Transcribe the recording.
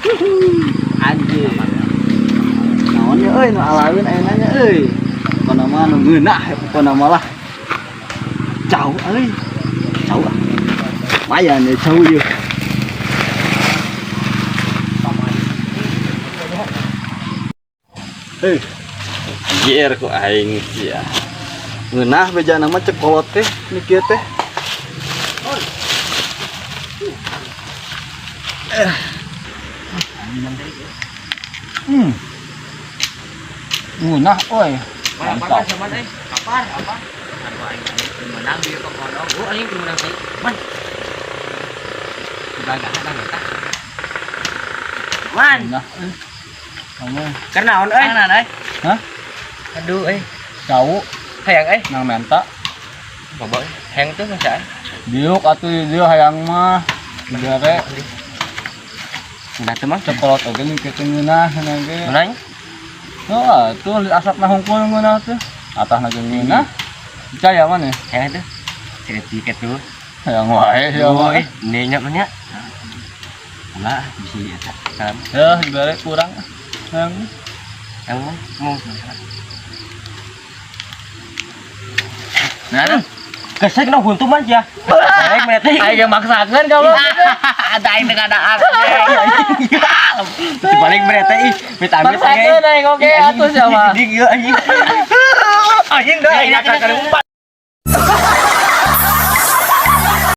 Anjir. Naon nya euy nu alawin ayeuna nya euy. Pokona mah nu ngeunah pokona mah lah. Jauh euy. Jauh ah. Lumayan ya jauh ya. Hei. Anjir ku aing sia. Ngeunah bejana mah cek kolot teh nu kieu teh. Ngeunah euy. Mantap. Kapan? Apa? Aduh, aing aing menang dia ke kono. Oh, aing menang teh. Man. Dibagahan bang eta. Man. Ngeunah euy. Kamu Kenaon euy? Kenaon euy? Hah? Aduh euy. Cau Hayang euy. nang menta. Bobo euy. Hayang teh masa euy. Diuk atuh dieu hayang mah. Dibere Nah teh mah. cek kolot oge nu kieu teh ngeunah cenah ge. Menang. Oh, atuh asapna hungkul ngeunah teh. Atahna ge ngeunah. Percaya maneh? Hayang teh. Cerita tuh. Hayang wae sia mah. Euy, nenya mah nya. Ulah bisi eta. Salam. Heuh, dibere kurang. Hayang. Hayang mah mau. Nah, kesek na huntu man ya. Balik mana teh? Aing maksakeun kamu. Ada aing dengan ada Dibalik mana teh ih, minta amit Maksakeun aing oge atuh sia mah. Anjing ieu anjing. Anjing dah, aing akan umpat.